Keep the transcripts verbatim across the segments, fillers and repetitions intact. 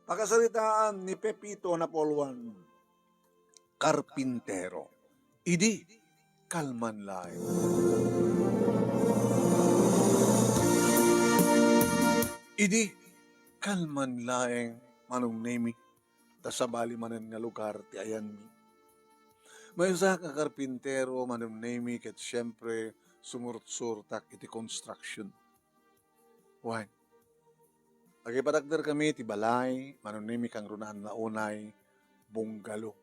Pakasaritaan ni Pepito Napolwan, karpintero. Idi kalman laeng. Idi kalman laeng, Manong Nemi, ta sabali manen nga lugar ti ayanmi. Maysa ka karpintero, Manong Nemi, ket siempre, sumurot-surotak iti construction. Wen, agipatakder kami ti balay, Manong Nemi, kangrunaan na unay, bungalow.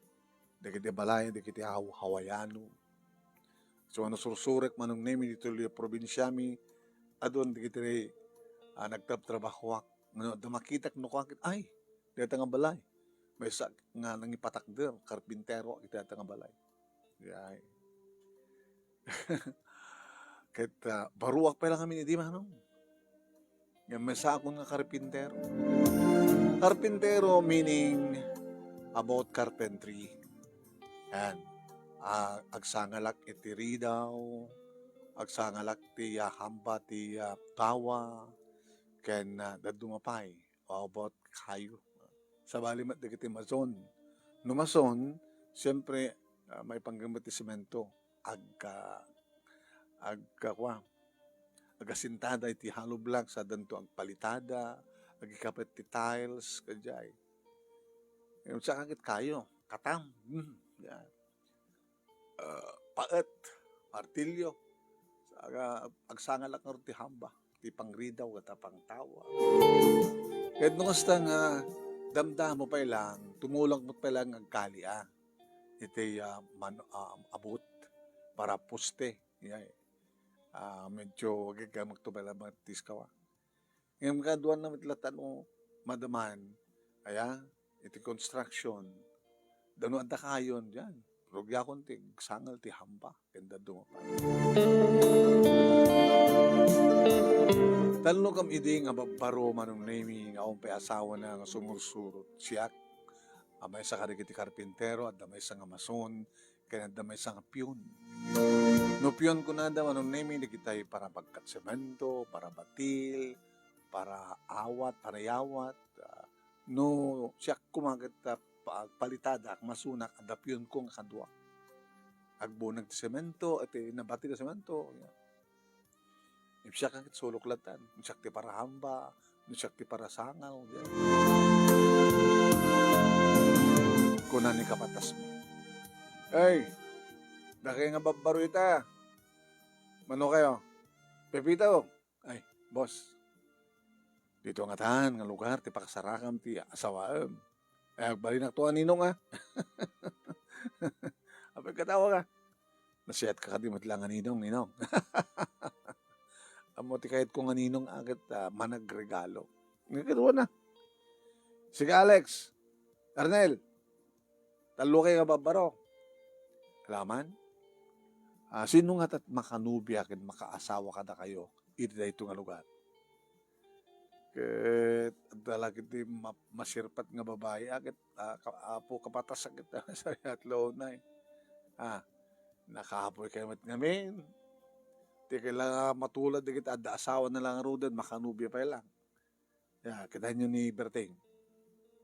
Dagiti balay, dagiti haw-, Hawaiano. So, ano, sursurek, Manong Nemi, ditoy probinsiami, adun dagiti, ah, nagtrabtrabahoak. Ngano, adda makitak no kuakit, ay, dayta nga balay. Maysa nga nangipatakder, karpintero, iti dayta nga balay. Yay. Ket, ah, baruak pay lang amin idi, Manong. Ngem maysakon nga karpintero. Karpintero meaning about carpentry. Yan. Ah, agsangalak iti ridaw, agsangalak ti, ah, hamba ti, ah, tawa, ken, ah, dadduma pay. How about kayo? Sabali met dagiti mason. No mason, siyempre, ah, maipanggep met ti semento. Agka-, agka-, kua, agasintada iti hollow blocks, sadanto agpalitada, agikapet ti tiles, kadiay. Ngem saka ket kayo, katam. Hmm, yan. Ah, paet, martilyo. Aga-, agsangalak ngarud ti hamba, ti pangridaw, ket pangtawa. Ket no kasta nga damdamo pay lang, tumulong met pay lang agkali, ah. Iti, ah, man-, ah, abut para poste. Yay. Ah, medyo agiggamak to pay lang, mga tiskawa. Ngem kaduan na met latta no madaman, aya, iti construction, dano adda kayon diay. Rugiakon ti agsangal ti hamba, ken dadduma pay. Talnokam idi nga babbaro, Manong Nemi, nga awan pay asawana nga sumursurot. Siak, a maysa kadagiti karpintero, adda maysa nga mason, ken adda maysa nga pion. No pion kunada, Manong Nemi, dagitay para bagkat semento, para batil, para awat, para yawat. Ah, no siak koma ket, ah, pa-, palitada, agmasonak, adda pionko nga kadua. Agbunag ti semento, iti nabatil a semento. Ngem siak ket sulok latta. No siak ti parahamba, no siak ti parasangal. Kuna ni kapatasmi, "Ay, dakay nga babbaro ita. Mano kayo? Pepito." "Ay, boss, dito ngatan nga lugar ti pakasarakam ti asawaem. Ay, agbalinakto a ninong, a." Apay, katawa ka. Nasiatka kadi met lang a ninong, ninong. Ammo ti kayatko nga ninong a ket, ah, managregalo. Nga kaduana. Sige, Alex. Arnel. Tallo kayo nga babbaro. Alaman? Ah, sino nga tat makanobia ken makaasawa kadakayo iti dayto nga lugar? Ket adda la ket ti ma-, masirpat nga babai, a, ket, ah, ka-, apo kapatas a ket, sa yatlo na, eh. Ah, nakapoy kayo met ngamin. Ti kailangan matulad dagiti adda asawa na lang ngaruden, makanobia pay lang. Ya, kitaenyo ni Berting.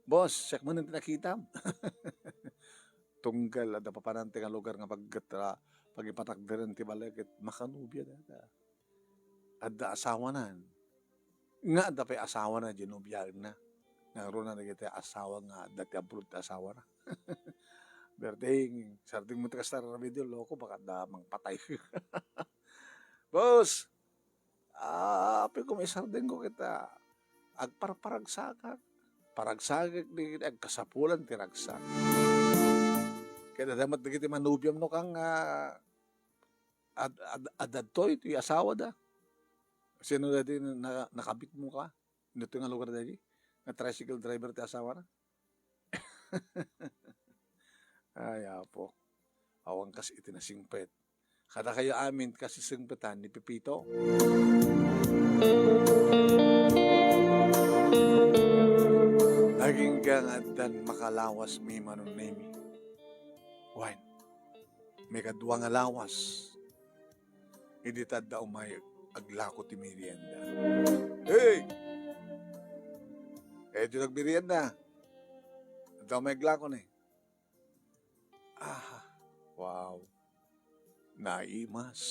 "Boss, siak manen ti nakitam." Tunggal adda papananta nga lugar nga pagget-, ah, pagipatakderen ti balay ket makanobia dayta. Adda asawanan. Nga adda pay asawana diay nobiaenna. Ngaruna dagiti asawa nga adda ti abroad ti asawana. Berting, sardengmo ti kasta a video, loko, baka adda mangpatay. Boss, ah, apay, koma isardengko ket, ah, agparparagsakak. Paragsakek dagiti agkasapulan ti ragsak. Ket adda met dagiti manobiam no kang, ah, ad-, ad-, ad-, adtoy ti asawada. Sino daydi na-, nakabitmo ka? Daytoy nga lugar daydi? Nga tricycle driver ti asawana? Ay, Apo. Awan kas iti nasingpet. Kadakayo amin kasisingpetan ni Pepito. Agingga nga addan makalawas mi, Manong Nemi. Wen, maikadua nga lawas. Idi ta adda umay aglako ti merienda. Hey! Eh, di nagmerienda. Adda may aglako ni. Ah, wow. Naimas.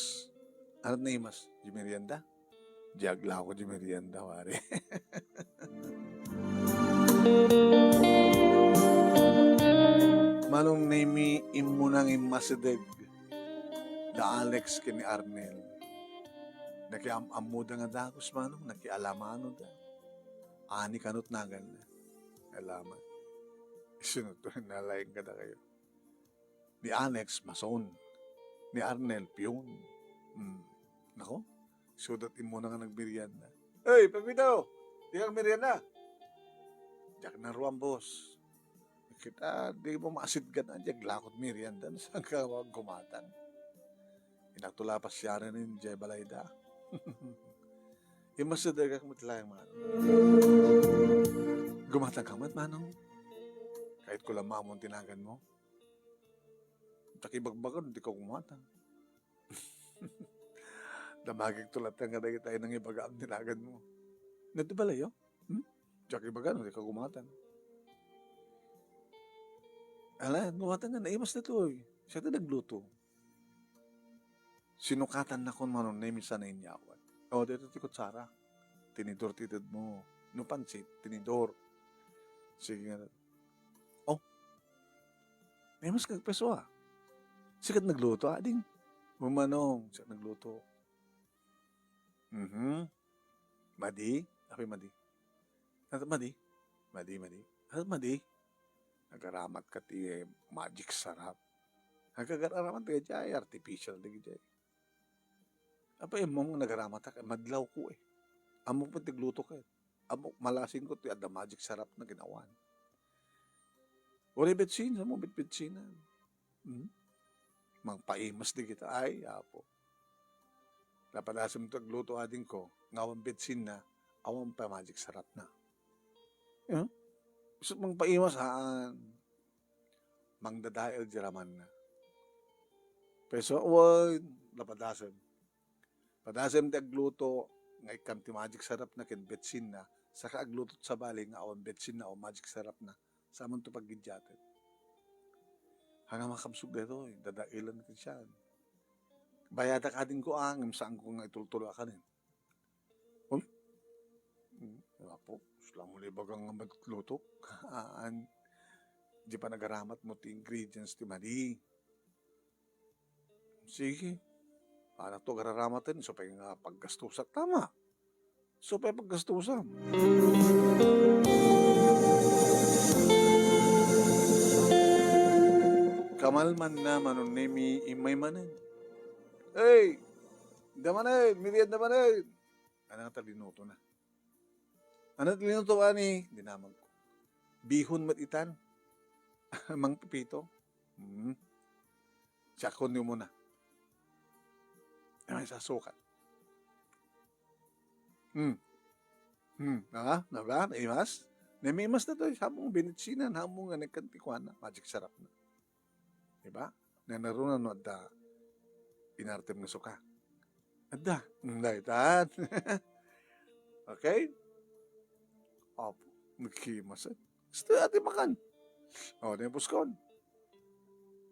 Ano naimas? Di merienda? Di aglako di merienda, pare. Manong Nemi, immuna nga immasideg da Alex ken ni Arnel. Nakiam-ammoda nga dagus, manong, nakialamanoda. Ani kanot naganna. Alaman. Isunod to, nalaing kadakayo. Ni Alex, mason. Ni Arnel, piyon. Hmm. Nako, isuda immuna nga nagmerienda. Hey, Pepito! Di ka merienda? Diak na ruan, boss. Kita, di mo maasitgan, di aglako ti merienda. Saan ka gumatang? Inakto la pasiaren ni jay balayda. Imasideg ak met laeng, manong. Gumatang ka met, manong. Kayatko la maammo ti naganmo. Diak ibagbaga no di ka gumatang. Damagek to latta nga dagiti ay nangibagaam ti naganmo. Nadi balayo? Hmm? Diak ibaga no di ka gumatang. Ala, gumatang nga naimas daytoy. Siak ti nagluto. Sinukatannakon, manong Nemi, sa nainyawan. O, daytoy ti kutsara. Tinidor ti itedmo. No pansit, tinidor. Sige nga. O, naimas ka agpayso, a. Siak ti nagluto, ading. O, manong, siak ti nagluto. Mhm. Madi? Apay madi? Ano madi? Madi, madi. Ano madi? Nagaramat ka ti magic sarap. Nagaramat ka jay, artificial dagiti jay. Apay, ammom nga nagaramatak, madlawko, e. Ammok met ti agluto ket. Ammok, malasingko ti adda magic sarap na ginawan. Uray betsin, ammok met betsin. Hmm? Mangpaimas dagita. Ay, Apo. Napadasem ti agluto, adingko, nga awan betsinna, awan pay magic sarapna. Eh? Isu mangpaimas, haan. Mangdadael di ramanna. Payso, wen, napadasem. Padasem ti agluto, nga ikkam ti magic sarapna ken betsinna, saka agluto ti sabali nga awan betsinna o magic sarapna. Saan man to paggiddiaten? Haan nga makabsog daytoy, dadaelan ket sian. Bayadak adingko, a, ngem saanko nga itultulo a kanen. Uy? Hmm, Apo, saan mo la ibaga nga magluto? Haan, di pa nagaramat mo ti ingredients ti madi. Sige. Anak to, gararamaten, isu pay nga paggastusak, tama. Isu pay paggastusam. Kamalmanna, Manong Nemi, immay manen. Hey! Damanen, merienda manen. Ano nga ta linuto na? Ano ti linuto, ani? Dinamagko. Bihon met itan. Mang Pepito. Hmm. Siakon ni umuna. Ay, sasukat. Hmm. Hmm. Ah, naba? Naimas? Naimas na to. Sabong binitsinan. Sabong nga nagkantikuan na. Magic sarap na. Diba? Nanaruna no adda inartem nga suka. Adda. Mm, daytan. Okay? Opo. Nagkimas, eh. Gusto ati makan. O, di puskon.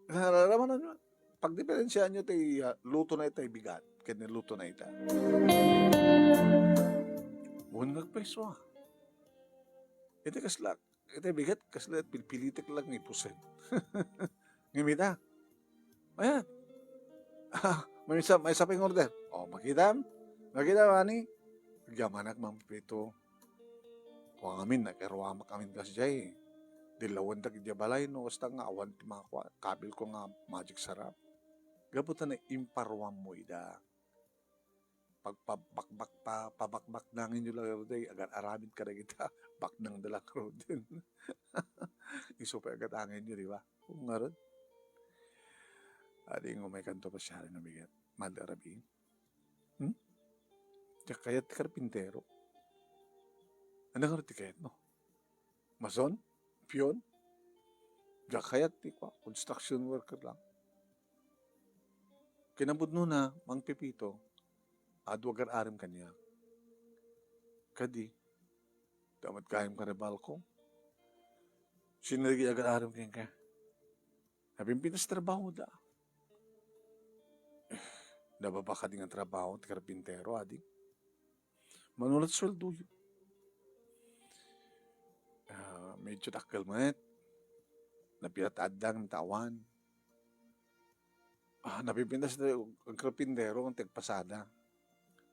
Nararamanan nyo. Pagdiferensiaan nyo ti, ah, luto na ita, bigat. Ken luto na ita. Buwan nga agpayso, ah. Iti kaslak. Iti bigat, kasla pilpilitek lang ipusen. Ngem ita, ayan. Ah, maysa, maysa pay nga order. O, makitam? Makitam, ani? Agyamanak, Mang Pepito. Kua ngamin, nakaruamak amin kasdiay. Dilawendak idiay balay, no, kasta nga awan ti makua. Kabilko nga magic sarap. Gapu ta naimparuammo ida. Pagpabakbak pa, pabakbaknangenyo la ngarud, agar-aramid kadagita, baknangda la ngaruden. Isu pay agatangenyo, di ba? Kung ngarud. Adi nga umaykanto pasiaren a bigat. Madi a rabii. Hmm? Diak kayat ti karpintero. Ania ngarud ti kayatmo? Mason? Pion? Diak kayat ti kua, construction worker lang. Kinapudnona, Mang Pepito, adu agar-arem kaniak. Kadi, ta met gayam karibalko. Sino dagiti agar-arem kenka? Napimpintas trabahoda. Nababa kadi nga trabaho ti karpintero, ading? Mano la ti sueldoyo? Ah, medyo dakkel met. Napita ti adda ngem ta awan. Ah, napipintas ti agkarpintero ken ti agpasada.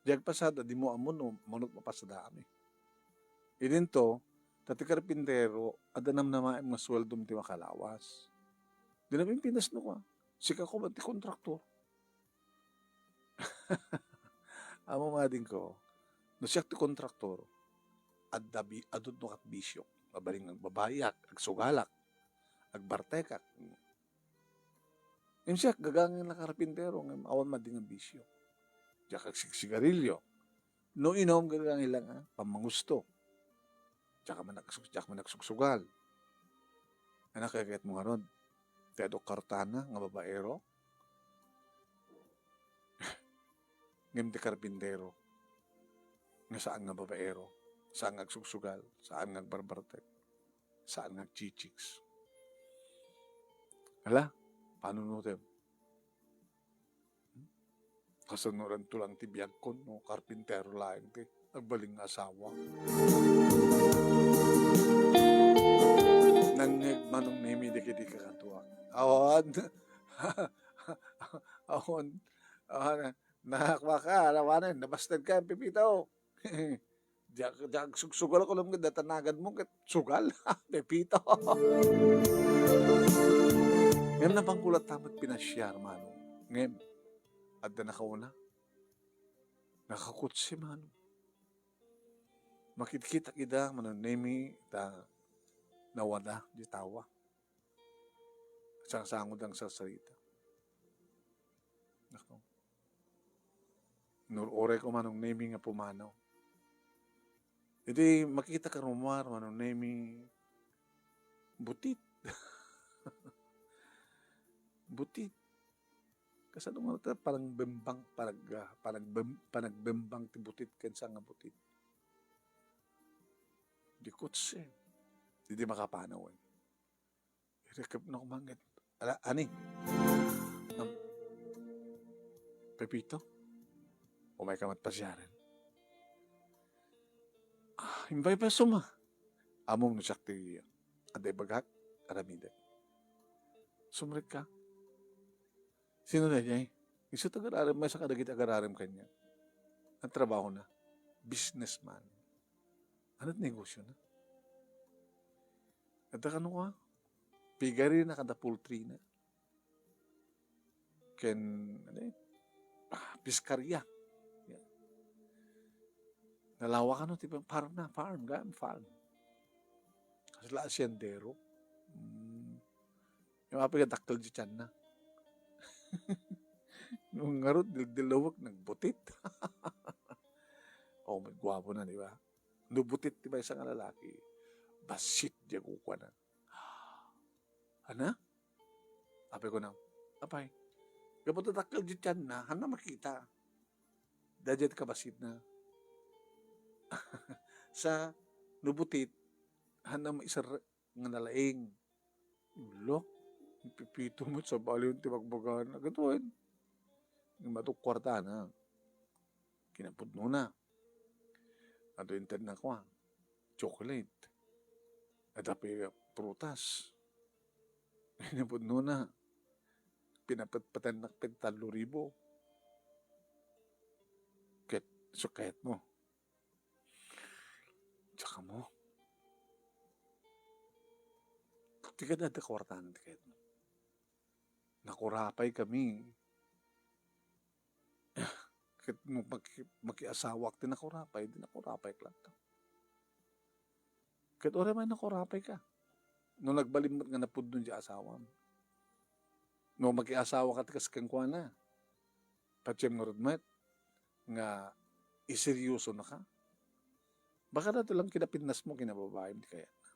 Di agpasada, dimo ammo no mano ti mapasadaam. Idinto, ta ti karpintero, adda namnamaem nga sueldom ti makalawas. Di napipintas no kua. Sika koma ti kontraktor. Ammom adingko, no siak ti kontraktor, adda bi-, adu no kat bisio. Mabalin nga agbabayak, agsugalak, agbartekak. Ngem siak, gagangin la karpintero, ngem awan madi nga bisio. Diak agsigsigarilio. No inom, gagangin la nga pammangusto. Diak man agsu-, diak man agsugsugal. Ania kayatmo ngarud? Ti adu kartana nga babaero? Ngem ti karpintero nga saan nga babaero, saan nga agsugsugal, saan nga agbarbartek, saan nga agchichiks. Hala, panunutem. Kasano ren tulang ti biagkon no karpintero laeng ti agbalin nga asawa? Nangngeg Manong Nemi dagiti kakaduak. Awan. Awan. Awan. Nakua ka, awanen, nabasted ka, Pepito. Diak, diak agsusugal ko lang, data nagan mo, ket sugal, Pepito. Ngem napangkulat ta met pinasiar, Manong. Ngem, adda nakauna. Nakakutsi, Manong. Makitkitak ida, Manong Nemi, ta nawada, di tawa. Sangsango dang sarsarita. Nako. Nur-uray ko Manong Nemi nga pumanaw. Idi makita ka rummuar, Manong Nemi, butit. Butit. Kasano nga ta panagbembang, panag-, ah, panagbem-, panagbembang ti butit ken saan nga butit? Di kutse. Di, di makapanaw, eh. Irekep na kumanget. Ala, ani? Am, Pepito? Umay ka met pasiaren. Ah, imbay pa suma. Ammom no siak ti adda ibagak, aramidek. Sumrek ka. Sino daydiay? Isu ti agar-arem, maysa kadagiti agar-arem kaniak. Ang trabaho na, businessman. Ano ti negosyo na? Adda kano ka? Piggery na kada poultry na. Ken, ano eh? Ah, piskarya. Yan. Nalawa kano ti farm na, farm, gaan farm. Kasla asyendero. Mm. Yung apay nga dakkel di tiyan na. Nung ngarud, dildilawek, nagbutit. Oh, may guwapo na, di ba? No butit ti maysa nga lalaki, bassit di agukwa na. Ana? Apay ko na, apay, gapu ta dakkel di tiyan na, hanna makita. Daydiay ti kabassit na. Sa, no butit, hanna maiser nga nalaing. Ulak, ni Pepito met sabali ti bagbagana. Gatoy. Nga matukkuartana. Kinapudnona. Adu inted na kua. Chocolate. Adda pay prutas. Kinapudnona. Pinapatpatannak pay tallo ribu. Ket, sukayatmo. Tsaka mo. Ti kada adda kuartana ti kayatmo. Nakurapay kami. Ket no maki-, makiasawak ti nakurapay, di nakurapay latta. Ket uray may nakurapay ka. No nagbalin met nga napudno ti asawam. No makiasawa ka ti kas kenkuana. Patiem ngarud met nga iseryoso na ka. Baka daytoy lang kinapintas mo, kinababaem ti kayatna.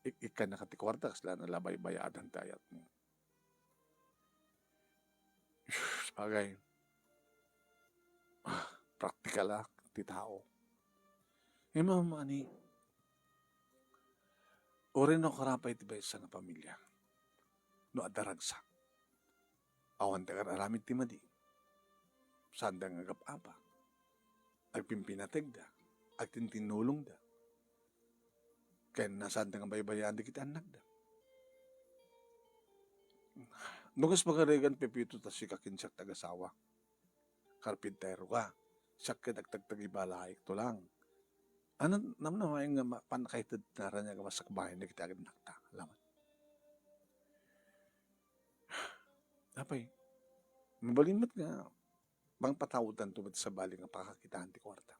Ik-, ikkan na ka ti kuarta, kasla na la baybayadan ti ayat mo. Bagay. Ah, praktikal a ti tao. Imam ani, Uray no karapay ti maysa nga pamilia, no adda ragsak, awan ti agar-aramid ti madi, saan da nga agap-apa, agpimpinategda, agtintinnulongda, ken saan da nga baybayaan dagiti annakda. No kas pagarigan, Pepito, ta sika ken siak ti agasawa. Karpintero ka. Siak ket agtagtagiba a laikto lang. Ano, namnamaen nga ma-, pannakaited ti naraniag a masakbayan dagiti annakta. Laman. Apay, mabalin met nga mangpataudtanto met sabali nga pakakitaan ti kuarta.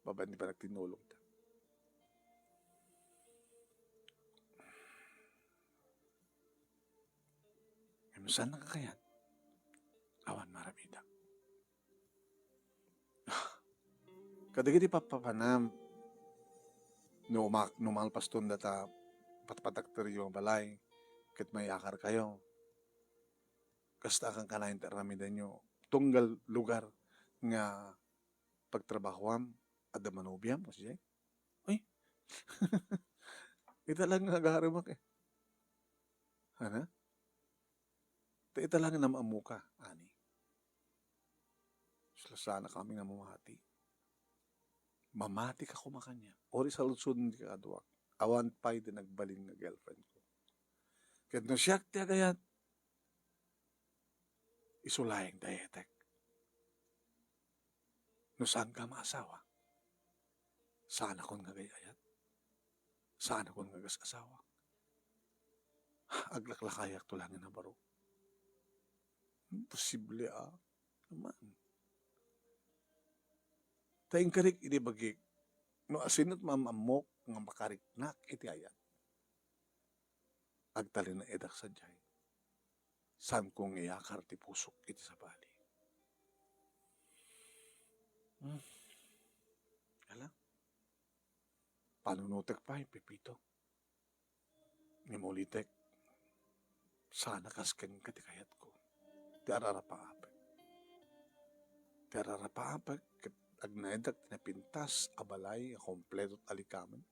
Babaen ti panagtinnulongta. Ngem saan nakakayat? Awan maaramida. Kadagiti pappapanam, no ma-, no malpaston data patpatakteryo nga balay, ket mayakarkayo. Kasta a kankanayon ti aramidenyo, tunggal lugar nga pagtrabahoam, adda manobiam, kasdiay. Ay, ita lang nga agaremak, eh. Ana? Ta ita lang nga nam-ammoka, ani. Sulasanak kami nga mamati. Mamatika koma kaniak. Uray saludsodon ti kakaduak. Awan pay ti nagbalin nga girlfriend ko. Ket no siak ti agayat, isu laeng ti ayatek. No saanka maasawa, saanakon nga agay-ayat. Saanakon nga agas-asawa. Aglaklakayakto laeng a baro. Imposible, a. Aman. Ta inkarik idi bagik, no asino ti maam-ammok nga makariknak iti ayat. Agtalinaedak sadiay. Saanko nga iyakar ti pusok iti sabali. Hmm. Ala? Panunotek pay, Pepito. Ngem ulitek, saan a kas kenka ti kayatko. Ti ararapaapek. Ti ararapaapek ket agnaedak ti napintas a balay a kompleto ti alikamen.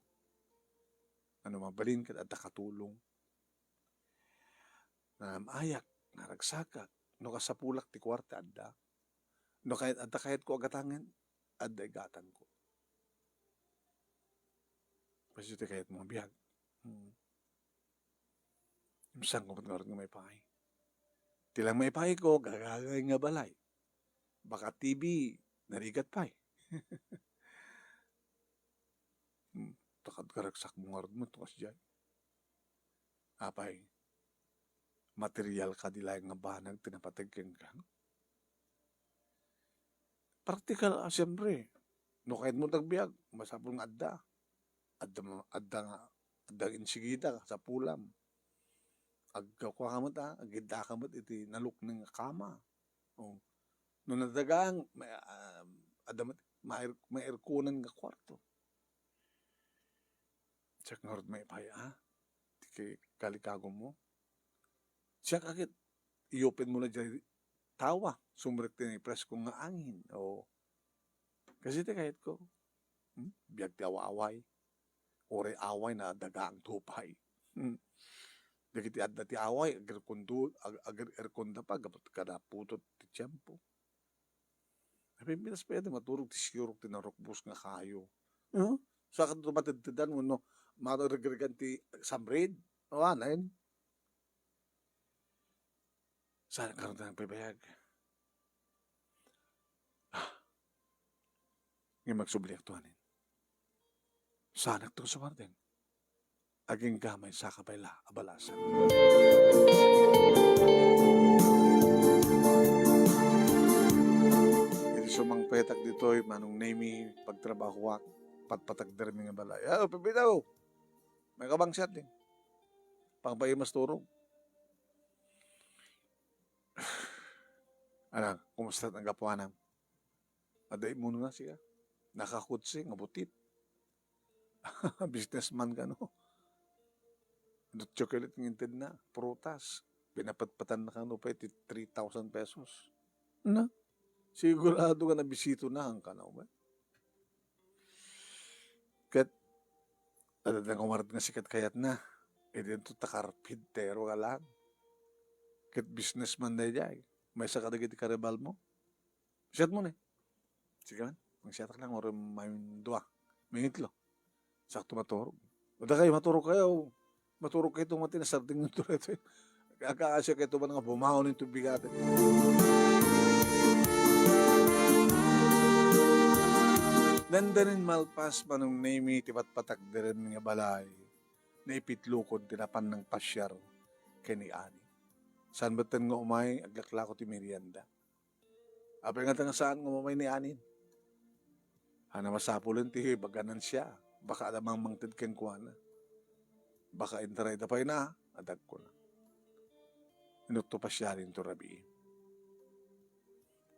Ano mabalin ket adda katulong. Nanam-ayak, naragsakak, no kasapulak ti kuarta, adda. No kayat, adda kayatko a gatangen, adda igatangko. Kasdiay ti kayatmo a biag. Hmm. Imsanko met ngarud nga maipaay. Ti lang maipaayko, gagagay nga balay. Baka T V, narigat pay. Hmm, ta kad-, karagsakmo ngarud met kasdiay. Apay, material kadi laeng nga banag ti napateg kenka? Praktikal, a, siempre. No kayatmo ti agbiag, masapul nga adda. Adda ma-, adda nga, adda insigida, sapulam. Agkua ka met, a, agidda ka met iti nalukneng nga kama. O, no nadagaang, may, a, adda met, mair-, mairkonan nga kuarto. Siak ngarud maipaay, a, ti ki-, kalikagumo. Siak a ket, i-open mo na diay tawa, sumrek ti preskong nga angin. O, kasdiay ti kayatko. Hmm? Biag ti aw-away. Uray away, nadagaang ti upay. Hmm. Dagiti adda ti away, agerkondo-, ag-, ager-airkonda pay, gapu kada putot ti tiempo. Napimpitas pay a di maturog ti sirok ti narukbos nga kayo. Huh? Saan ka tumatedtedan wenno marigrigan ti samrid? Awanen. Saan ka nagpaybayag? Ah. Ngem agsubliak to, anen. Saanak to sumardeng. Agingga maysa ka pay la a balasan. Idi sumangpetak ditoy, Manong Nemy, pagtrabahoak, patpatagdermi nga balay. Ah, Pepito! May kabangsiat din. Pangpaimas turog. Anak, kumusta ang gapuanam? Adda immunona siya. Nakakutsi nga butit. Businessman kano. Adu ti tsokolate nga intedna, prutas. Pinapatpatanna kano pay ti three thousand pesos. Na? Sigurado nga nabisitona kano, ba? Ket, Adda nga umarad nga sikat kayatna. Idinto ta karpintero nga lang. Ket businessman daydiay. Maysa kadagiti karibalmo. Siatmo ni. Sige man. Mangsiatak lang, or maymaysa. Mangitlo. Sakto maturog. Adda kayo, maturog kayo. Maturog kayo itong mati na sarding yung tuloy ito. Kakaasya kayo ito ba nga bumaon yung tubig ate? Dandanin malpas, Manong Nemi, ti patpatak deren nga balay. Naipitlukon ti napan nang pasiar ken ni Ani. Saan betten nga umay, aglaklako ti merienda. Apay nga ta nga saan nga umay ni Anin? Ana masapulen ti baganan siya, baka adda mangmangted kenkuana. Baka intarayda pay na, adagko na. Inutto pasiarin to rabii.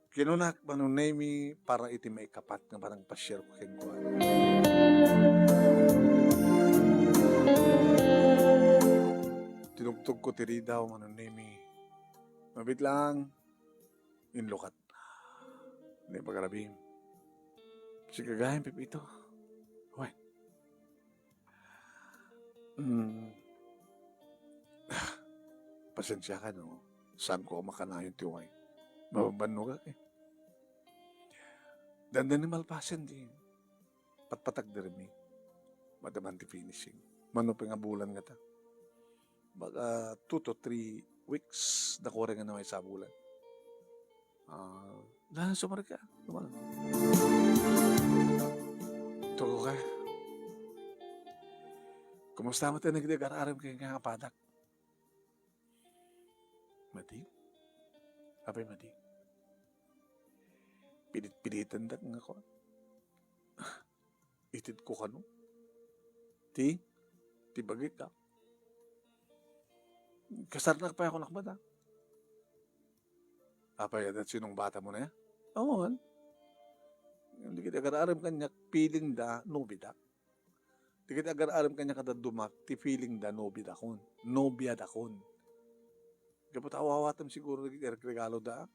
Kinunak, Manong Nemi, para iti maikapat nga panangpasiar ko kenkuana. Tinugtog ko ti ridaw, Manong Nemi. Mabit lang, inlukat. Ni pagarabi. Sigagayan, Pepito. Wen. Mm. Pasensya ka, no? Saan ko makanayon ti wine? Mababanno ka, eh. Dandan ni malpasen, di. Patpatag dermi. Madaman ti finishing. Mano pa nga bulan nga ta? Baga two to three weeks, dakore nga na may sabulan. Ah, na, sumari ka. Tumalang. Tugo ka. Kumusta mo tayo nagdagar-aram kayo nga apadak? Madi? Apay madi? Pilit-pilitan dak nga ko. Itid ko kano? Ti? Ti bagik ka? Kasarnak pa ako nakbata. Apay, adat sinong bata mo na ya? Awan. Hindi kita agar-aram kanya, feeling da, nobida. Di kita agar-aram kanya kada duma, ti feeling da, nobida kun. Nobia da kun. Kapag awawatam siguro, regalo da.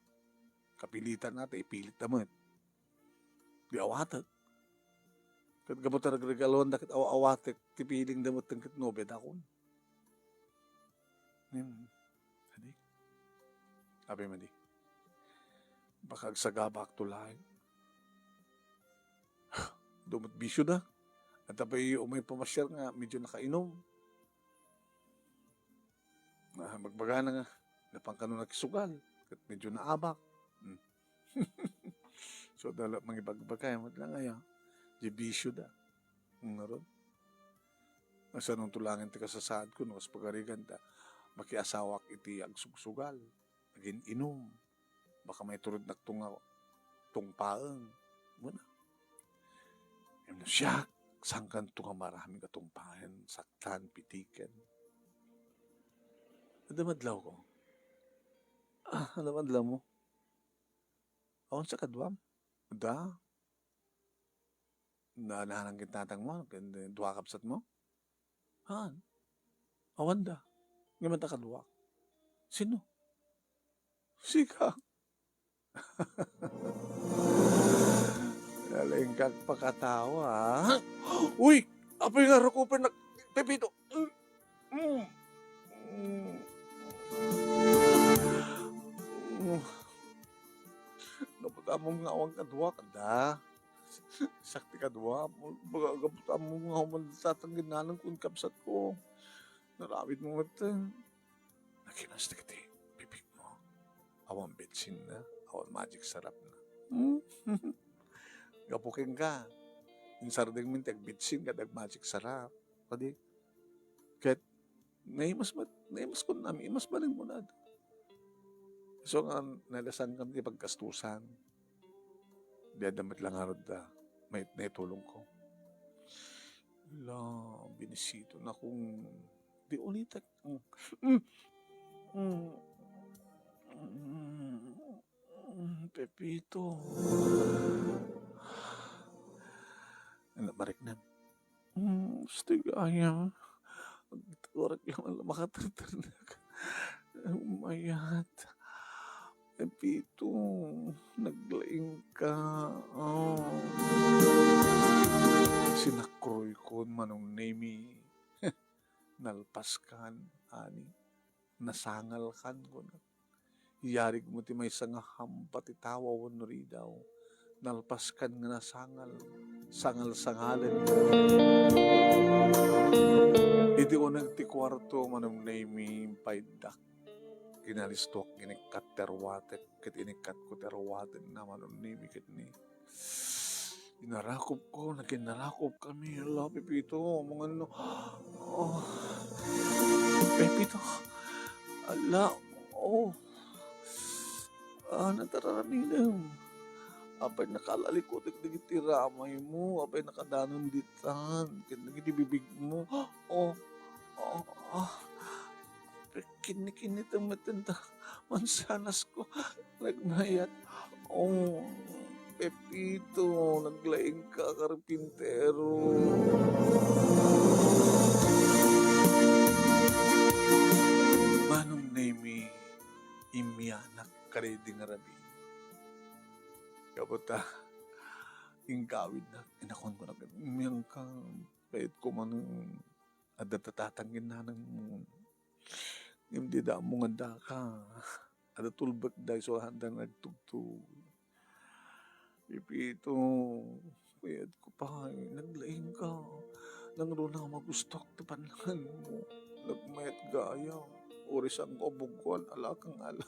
Kapilitan na, ta ipilit da mo. Di awatek. Ket gapu ta regregaluan da ket aw-awatek ti piling da met ket nobia dakon. Ngem, adi? Apay madi? Baka agsagabak to laeng. Dumot bisyo da. At apay umay pamasiar nga medyo nakainom. Ah, magbagana nga, napan kano nakisugal, ket medyo naabak. Hmm. So, dala, mangibagbagay, mat lang aya, di bisyo da. Ngarud. Asa nung tulangan ti kasasaad ko, no, kas pagarigan ta, makiasawak iti agsugsugal, agin-inum. Baka maiturod nakto nga tungpaen. Muna. Ngem no siak, sangkan to nga marami nga tungpaen, saktan, pitiken. Adda madlaw ko. Ah, adda madlaw mo? Awan sa kaduam? Da? Na, nanang kintatang mo, ken dua kabsat mo? Haan. Awan da. Ngem adda kadua. Sino? Sika. Nalingkag pakatawa, ha? Uy! Apay nga ruko pa nag-, Pepito! Mm. Mm. Mm. Naputamom nga awan kadua kada. Sakti kadua, baga gaputamom nga human satang ginanan kun kabsat ko. Narawid mo met. Nakinas dagiti bibigmo. Awan bitsin na, awan magic sarap na. Hmm? Gapu kenka, insardeng min ti agbitsin ket agmagic sarap. Kadi, ket naimas met, naimas kun nami, imas baling mo na. So nga, nalasan kami ti pagkastusan. Di adda met lang arud da, may, naitulong ko. La, binisito na kung di ulitek. Mm. Mm. Mm. Mm, Pepito. Ano, mariknam? Mm, gusto gaya. Agturak lang ang makaterternak. Umayat. Pepito, naglaing ka. Oh. Sinakroykon, Manong Nemi. Nalpaskan, ani? Nasangalkan, kunak. Yarig mo ti maysa nga hampa ti tawa wenno ridaw. Nalpaskan nga nasangal. Sangal-sangalen. Idi uneg ti kuarto, Manong Nemi, impayddak. Inalistoak, inikkat ti aruatek, ket inikkatko ti aruatek na, Manong Nemi, ket ni Inarakopko, naginarakop kami. Ala, Pepito, mangan no. Oh. Pepito. Ala, oh. Ah, natararamidem. Apay nakalalikot dagiti ramay mo, apay nakadanon ditan, ken dagiti bibig mo. Oh, oh, ah. Kinnikinitem met ta mansanasko. Nagmayat. Oh, Pepito, naglaingka, karpintero. Manong Nemi, immianak kadaydi nga rabii. Gapu ta, inggawidnak, inakuan ko na, "Immiangka, kayatko man, adda tatang ken nanang mo." Ngem dida ammo nga addaka. Adda tulbekda isu a haanda nga agtugtog. Pepito, kayatko pay, naglaingka. Nangruna nga magustuak ti pannanganmo. Nagmayat gayam. Uray saanko a bugoan, alakang ala.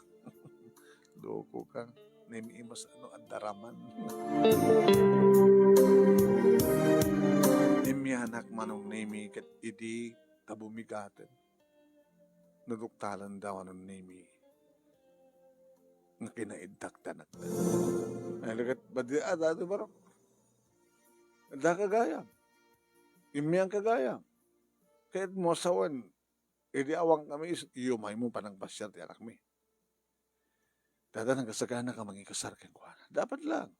Lokoka. Nemi, imas ano, adda raman. Immianak, Manong Nemi, ket idi ta bumigaten. Naduktalanda, Manong Nemi, nga kinaiddak ti anakda. Ay, laket, badi, ah, dati barok. Addaka gayam. Immiangka gayam. Kayatmo a sawen, idi awankami, is-, iyumaymo panangpasiar ti anakmi. Dada, nagasagana ka mangikasar kenkuana. Dapat lang.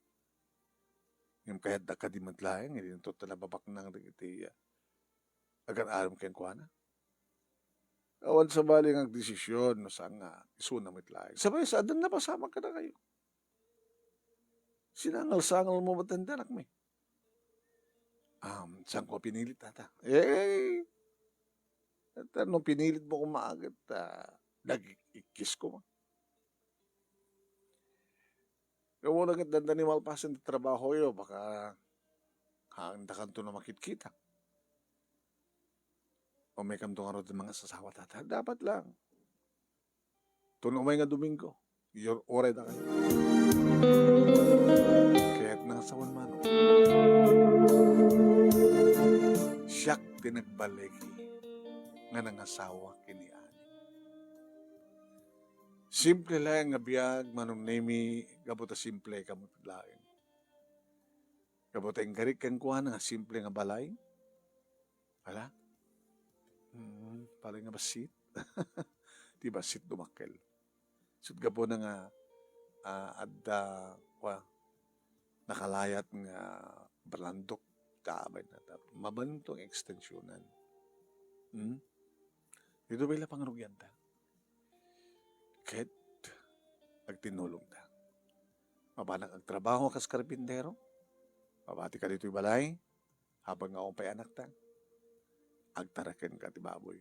Ngem kayatda kadi met laeng, idi nagtutla babaknang dagiti, ah, agan-aram kenkuana. Awan sabali nga agdesisyon no saan nga isuna met laeng. Sabay, sa addan napasamak kadakayo. Sinangal-sangal mo met ti anakmi. Um, saanko a pinilit, tata? Eh, ta no pinilit mo koma ket, ah, nag-ikkis ko. Gapu na ket dandani malpasen ti trabahoyo, baka haandakanto no makitkita. Umaykamto ngarud ti mangasasawa, tata. Dapat lang. Ton umay nga Domingo, iyur-uray dakayo. Kayat nga sawen, Manong. Siak ti nagbaligi nga nangasawa ken ni Ani. Simple laeng nga biag, Manong Nemi, gapu ta simple kamo laeng. Gapu ta inkarik kenkuana nga simple nga balay. Ala? Hmm, pare nga bassit. Ti bassit dumakkel. Sut gapuna nga, ah, adda, wa, nakalayat nga balandok, ta abay na ta. Mabanto nga ekstensionan. Hmm? Dito ba ila pangrugian ta? Ket agtinulong ta. Mabanak agtrabaho kas karpintero. Mabati ka ditoy balay. Habang nga awan pay anakta, agtaraken ka ti baboy.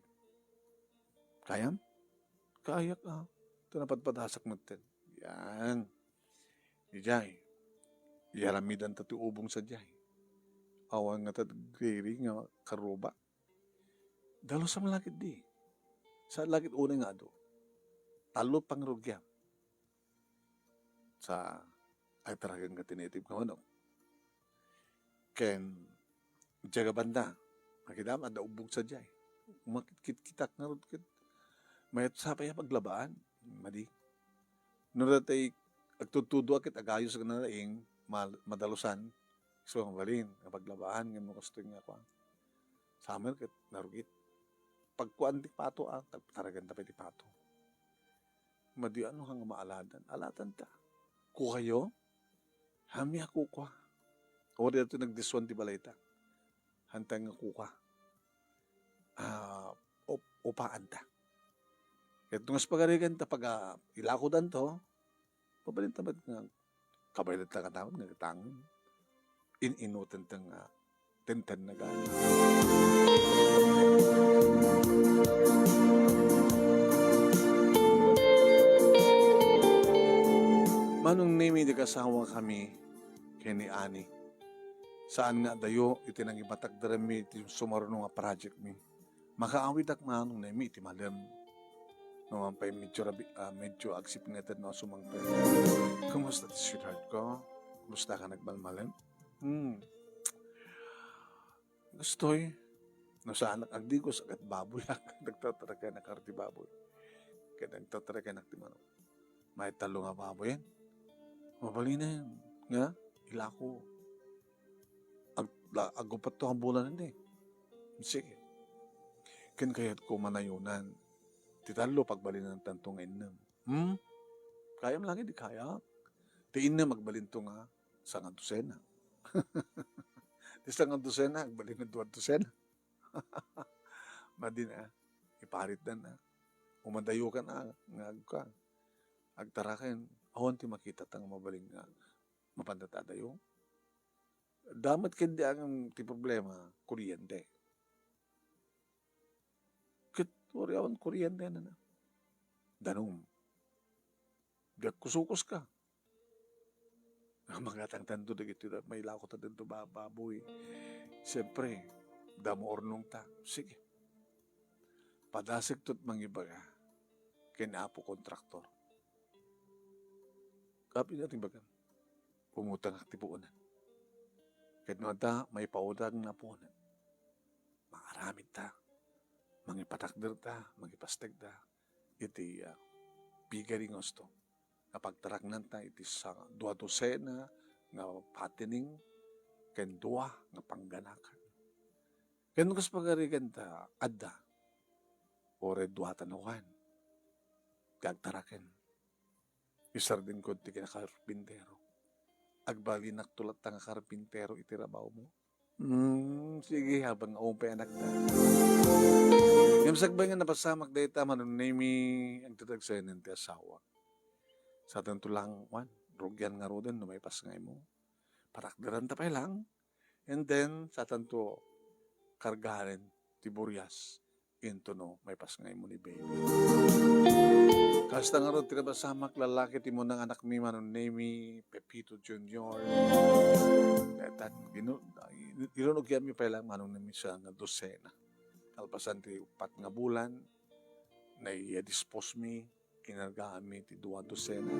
Kayam? Kayak, ah. Ito napadpadasak metten. Yan. Ijay. Iyaramidan ta ti ubong sadiay. Awan nga ta agriri nga karuba. Dalusam la ketdi. Sa la ket unay nga adu. Tallo pangrugiam. Sa agtaraken ka ti naitib nga manok. Ken, diay nga banda, makidam, adda ubbog sadiay. Makitkitkitak ngarud ket mayat sa pay a paglabaan, madi. No datay agtudtudo a ket agayos nga nalaing, ma-, madalusan, isu nga mabalin nga paglabaan, ngem no kastoy nga kuan, summer ket narugit. Pagkuan ti pato, ah, tag-, taragan ta pay ti pato. Madi, ano nga maaladan? Aladan ta. Kukayo? Hami a kukua. Uray datoy nagdisuan ti balayta. Hantang nga kukua. Ah, up-, upaan ta. Ket no kas pagarigan ta paga-, ilakodan to, mabalin ta met nga kabaylet ta katamet nga gatangem. In-inuten ta nga tentennagan. Manong Nemi, dagiti asawa kami ken ni Ani. Saan nga adayo iti nangibatakderanmi iti sumaruno nga project mi. Makaawidak manong Nemi iti malem. No man pay medyo rabi-, ah, medyo agsipngetan no sumangpet. Kumusta ti sweetheart ko? Kumusta ka nagmalmalem? Hmm. Gustoy. No saanak agdigos, agbaboyak. Nagtatarakenak ti baboy. Ket nagtatarakenak ti manok. May tallo nga baboyen. Mabalinen nga ilako. Ag-, la-, agupatto nga bulan idi. Sige. Ken kayatko manayunan. Ti tallo, pagbalinantanto nga innem. Hmm? Kayam lang idi kaya. Ti innem, agbalinto nga sanga dosena. Ti sanga dosena, agbalin nga dua dosena. Madin a, iparitdan a. Umadayokan a, nga agka. Agtaraken, awan ti makitata nga mabalin nga mapanda ta adayo. Damet ket di akan ti problema, kuryente. Ket wari awan kuryente nana. Danum. Diak kusukoska. Mangatangtanto dagiti da-, mailako ta dento ba-, baboy. Siyempre, damo urnongta. Sige. Padasek tot mangibaga ken Apo Kontraktor. Apay nga ti bagam? Umutangak ti puonan. Ket no adda maipautang nga puonan, mangaramidta, mangipatakderta, mangipastegta iti, ah, piggery nga husto nga pagtaraknanta iti sa-, dua dosena nga fattening ken dua nga pangganakan. Ken kas pagariganta, adda, uray duatan a kuan, ti agtaraken. Isardengko ti kinakarpintero. Agbalinakto latta nga karpintero iti trabahomo. Hmm, sige, habang nga umpay anakta. Ngem sakbay nga napasamak dayta, Manong Nemi, agtatagsayanen ti asawak. Satanto lang, wan, rugian ngaruden no maipas nga imo. Parakderanta pay lang. And then, satanto karganen ti burias. Into no, maipas nga imo ni baby. Kasta ngarud ti napasamak lalaki ti munang anakmi, Manong Nemi, Pepito Junior. Daytan, ginu-, irunugianmi pay lang, Manong Nemi, sanga dosena. Kalpasan ti upat nga bulan, naiya-dispose mi, kinargaanmi ti dua dosena.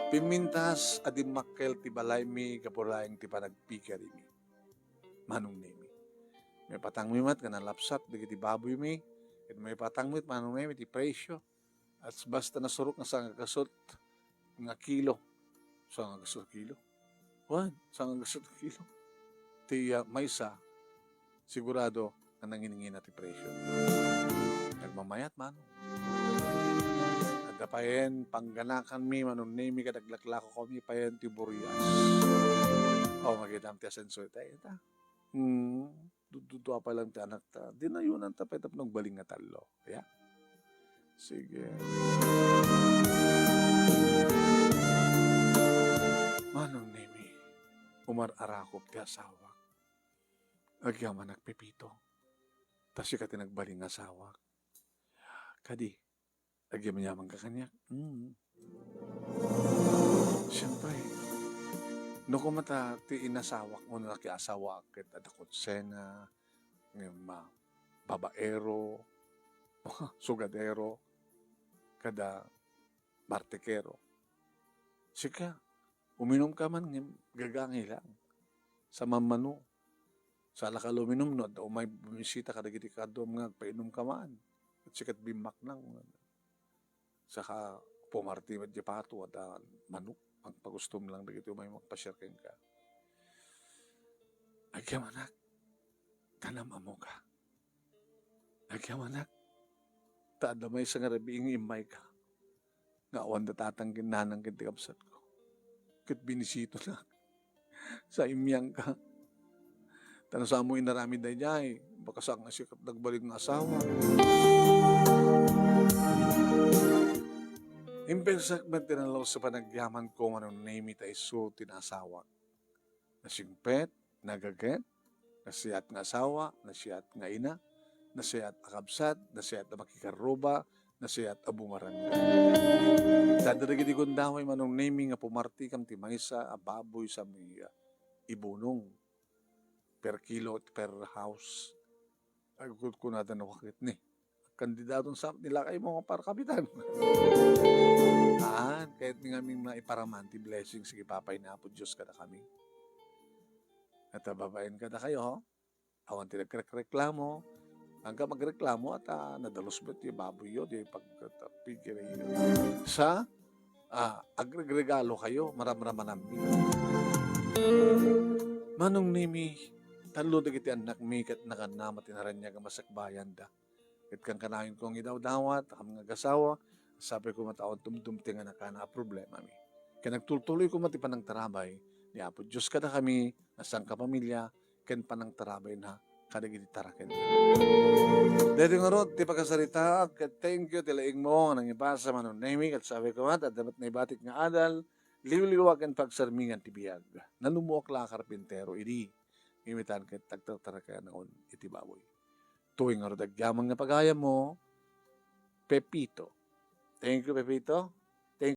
Pimmintas a dimmakkel ti balaymi gapu laeng ti panagpigarimi. Manong Nemi. Maipatangmi met nga nalapsat dagiti baboymi, ket maipatangmi met, Manong Nemi, ti presio. At basta nasurok nga sangagasut nga kilo. Sangagasut kilo? Wen, sangagasut nga kilo. Ti, ah, maysa, sigurado nga nangingina ti presio. Nagmamayat, Manong. Adda payen pangganakanmi, Manong Nemi, ket aglaklako kami payen ti burias. O, makitam ti asenso ita, ita. Hmm, dududua pa lang ti anakta. Dinayunanta pay tapno agbalin nga tallo. Ya? Sige. Manong Nemi, umar-arakop ti asawak. Agyamanak, Pepito. Ta sika ti nagbalin nga asawak. Kadi, agyamyamanka kaniak. Mm. Siyempre, no koma ta ti inasawak mo no nakiasawaak ket adda konsena, ngem, ah, babaero, sugadero, kada bartekero. Sika, uminumka man ngem gagangi lang. Sa mammano, saalaka la uminum no adda umay bumisita kadagiti kaaduam nga agpainumka man. Ket sika ti bimmaknang. Saka pumarti met diay pato, adda manok, agpagustom lang dagiti umay mangpasiar kenka. Agyamanak, ta nam-ammoka. Agyamanak, ta adda maysa nga rabii nga immayka, nga awan da tatang ken nanang ken ti kabsatko. Ket binisitona. Sa immiangka. Ta no saanmo inaramid daydiay, baka saan nga sika ti nagbalin nga asawa. Impersak met ti nalus sa panagyamanko, Manong Nemi, ta isu ti naasawak. Nasingpet, nagaget, nasayaat nga asawa, nasayaat nga ina, nasayaat a kabsat, nasayaat a makikarruba, nasayaat a bumarangay. Dagiti gundaway, Manong Nemi, nga pumartikam ti maysa a baboy sa mi, ah, ibunong per kilo, per house. Agkudkunada no, ket ni kandidaton sa ni lakaymo nga para kapitan. Haan, ket ni ngamin maiparaman ti blessing, sige, papay ni Apo Dios kadakami. At, ah, babaen kadakayo, awan ti nagrekreklamo. Angga magreklamo at, ah, nadalus met ti baboyyo, ti pagkatapigirayo. Sa, ah, agregregalo kayo, maramramananmi. Manong Nemi, tallo dagiti annakmi ket nakanna met ti naraniag a masakbayanda. Ket kankanayon ko nga idawdawat, a nga agasawa, sapay koma ta awan tumtumteng a nakana a problemami. Ket nagtultuloy koma ti panangtarabay ni Apo Dios kadakami nga sangkapamilya ken panangtarabayna kadagiti taraken. Daytoy ngarud ti pakasaritaak, ket thank you ti laingmo nga nangibasa, Manong Nemi, ket sapay koma ta adda met naibatik nga adal, liwliwa ken pagsarmingan ti biag. Nanummoak la a karpintero idi, imitan ket agtartarakanon iti baboy. Toy ngarud agyaman nga pagayammo, Pepito. Thank you, Pepito.